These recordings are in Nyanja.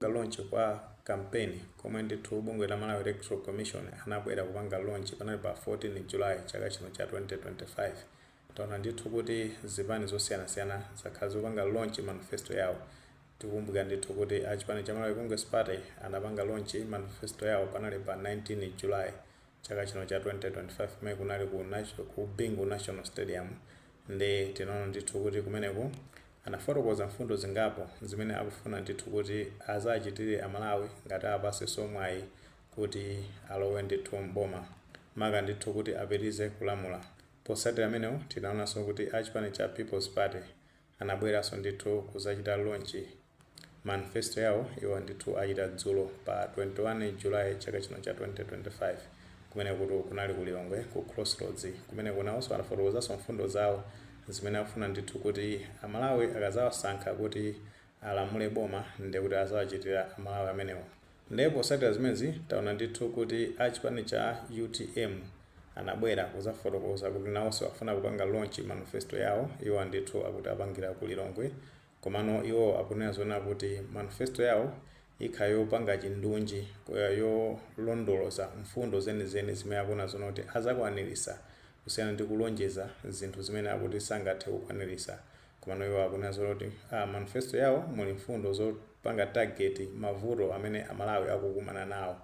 Launch kwa campaign komwe ndithu bungwe la Malawi Electoral Commission anabwera kupanga launch panali pa 14 July chaka chino cha 2025. Taona ndithu kuti zipani zosiyanasiyana zakhala zikupanga launch manifesto yawo. Tikukumbukira ndithu kuti a chipani cha Malawi Congress Party anapanga launch manifesto yawo panali pa 19 July chaka chino cha 2025, kumene kunali ku Bingu National Stadium. Ndi tinaona ndithu kuti kumeneko anafotokoza mfundo zingapo zimene akufuna ndithu kuti azachitire Amalawi ngati apasenso mwayi kuti alowe ndithu mboma, maka ndithu kuti apitirize kulamula. Posatira amenewo, tinaonanso kuti a chipani cha People's Party anabweranso ndithu kuzachita launch manifesto yawo. Iwo ndithu achita dzulo pa 21 July chaka chino cha 2025, kumene kuti kunali ku Lilongwe ku Crossroads. Kumene kunawonso anafotokozanso mfundo zawo zimene akufuna ndithu kuti Amalawi akazawasankha kuti alamule boma, ndiye kuti azawachitira Amalawi amenewo. Ndiye posatira zimenezi, taona ndithu kuti a chipani cha UTM anabwera kuzafotokoza kuti nawonso afuna kupanga launch manifesto yawo. Iwo ndithu akuti apangira ku Lilongwe, komano iwo akunena zona kuti manifesto yawo ikhala yopanga chindunji, yolondoloza mfundo zenizeni zimene akuona zona kuti azakwanirisa, kusiyana ndi kulonjeza zinthu zimene akuti sangathe kukwanirisa. Komano iwo akunena zona kuti manifesto yawo muli mfundo zopanga target mavuto amene Amalawi akukumana nawo.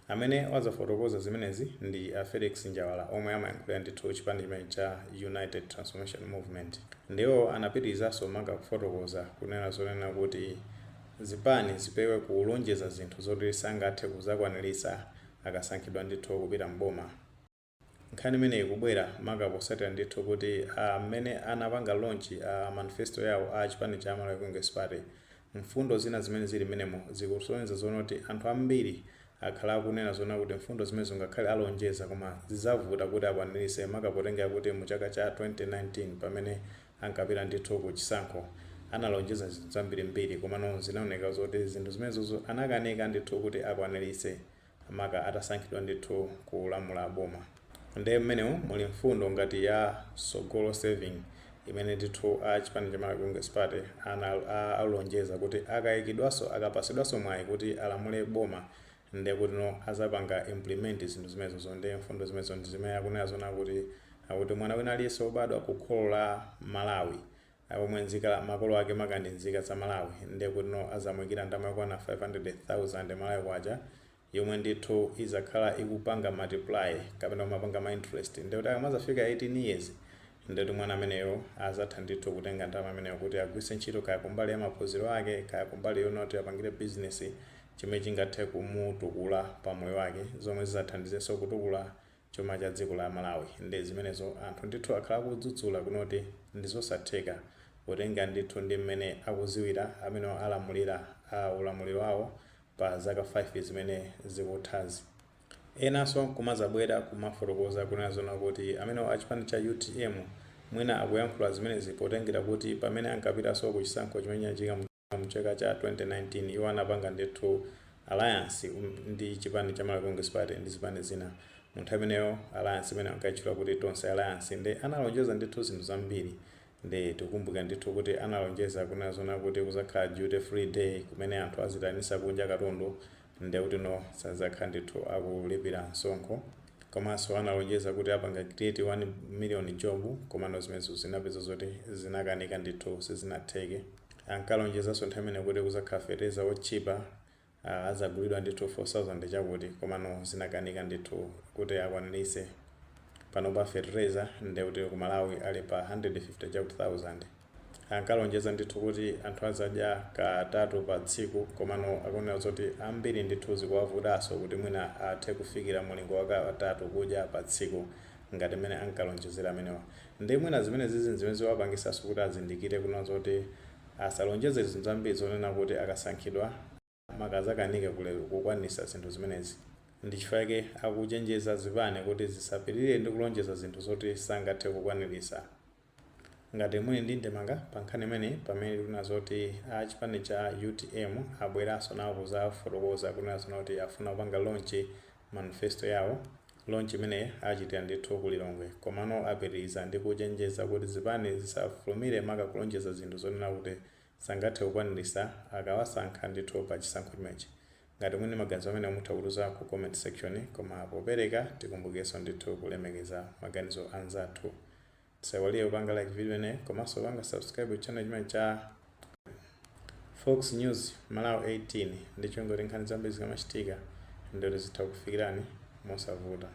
Amene wazafotokoza zimenezi ndi a Felix Njawala, omwe amayankhulira ndithu chipani chimene cha United Transformation Movement. Ndiwo anapitirizanso maka kufotokoza kunena zonena kuti zipani zipewe kulonjeza zinthu zoti sangathe kuzakwanirisa akasankhidwa ndithu kupita mboma. Nkhani imeneyi ikubwera maka posatira ndithu kuti amene anapanga launch manifesto yawo a chipani cha Malawi Congress Party, mfundo zina zimene zili mmenemo zikusonyeza zoona kuti anthu ambiri akhala akunena zoona kuti mfundo zimene zingakhale alonjeza, koma zidzavuta kuti akwanirise, maka potengera kuti mu chaka cha 2019 pamene ankapita ndithu ku chisankho analonjeza zinthu zambirimbiri, komano zinaoneka zoti zinthu zimenezozo anakanika ndithu kuti akwanirise maka atasankhidwa ndithu kulamula boma. Ndiye mmenemo muli mfundo ngati ya Sogolo Saving, imene ndithu a chipani cha Malawi Congress Party alonjeza kuti akayikidwanso, akapasidwanso mwayi kuti alamule boma, ndiye kuti no azapanga implement zinthu zimenezozo. Ndiye mfundo zimenezo ndi zimene akunena zona kuti akuti mwana wina aliyense wobadwa ku kholo la Malawi, omwe nzika makolo ake maka ndi nzika za Malawi, ndiye kuti no azamuyikira ndalama yokwana 500,000 Malawi kwacha, yomwe ndithu izakhala ikupanga multiply kapena kumapanga ma interest. Ndiye kuti akamazafika 18 years, ndiye kuti mwana ameneyo azatha ndithu kutenga ndalama ameneyo kuti agwiritse ntchito, kaya kumbali ya maphunziro ake, kaya kumbali yonoti apangire business, chimene chingathe kumutukula pa moyo wake, zomwe zizathandizenso kutukula chuma cha dziko la Malawi. Ndi zimenezo anthu ndithu akhala akudzudzula kunoti ndi zosatheka, potenga ndithu ndi mmene akuziwira amene alamulira a ulamuliro wawo pa zaka 5 zimene zikuthazi. Enanso kumazabwera kumafotokoza kunena zona kuti amene achipani cha UTM mwina akuyankhula zimenezi potengera kuti pamene ankapitanso ku chisankho chimene chinachitika mu chaka cha 2019, iwo anapanga ndithu alliance ndi chipani cha Malawi Congress Party ndi zipani zina. Mu nthawi imeneyo alliance imene ankayitchula kuti Tonse Alliance, ndi analonjeza ndithu zinthu zambiri. Ndi tikukumbuka ndithu kuti analonjeza kunena zona kuti kuzakhala duty free day, kumene anthu azitanisa kunja katundu, ndiye kuti no sazakhala ndithu akulipira msonkho. Komanso analonjeza kuti apanga create 1 million job, komano zimenezo zinapeza zoti zinakanika ndithu, sizinatheke. Ankalonjezanso nthawi imene kuti kuzakhala fetereza wotchipa, azagulidwa ndithu 4000 chakuti, komano zinakanika ndithu kuti akwanirise. Panopa fetereza ndiye kuti ku Malawi ali pa 150 chakuti 1000. Ankalonjeza ndithu kuti anthu azadya katatu pa tsiku, komano akuonera zoti ambiri ndithu zikuwavutanso kuti mwina athe kufikira mulingo wa katatu kudya pa tsiku ngati mmene ankalonjezera amenewa. Ndi mwina zimene zizi zimene ziwapangisanso kuti azindikire kunena zoti asalonjeze zinthu zambiri zonena kuti akasankhidwa maka azakanike kukwanisa zinthu zimenezi. Ndi chifukwa chake akuchenjeza zipani kuti zisapitirire ndi kulonjeza zinthu zoti sangathe kukwanirisa. Ngati muli ndi ndemanga pa nkhani imeneyi, pamene tikunena zoti a chipani cha UTM abweranso nawo kuzafotokoza kunena zona kuti afuna kupanga launch manifesto yawo, launch imeneyi achitira ndithu ku Lilongwe, komano apitiriza ndi kuchenjeza kuti zipani zisafulumire maka kulonjeza zinthu zonena kuti Sangathe kukwanirisa akawasankha ndithu pa chisankho chimenechi. Ngati muli ndi maganizo amenewa mutha kutiuza ku comment section, koma popereka tikumbukirenso ndithu kulemekeza maganizo anzathu. Tisaiwalire kupanga like video imeneyi komanso kupanga subscribe channel chimene cha Fox News Malawi 18 ndi cholinga kuti nkhani zambiri zikamachitika ndithu zitha kufikirani mosavuta.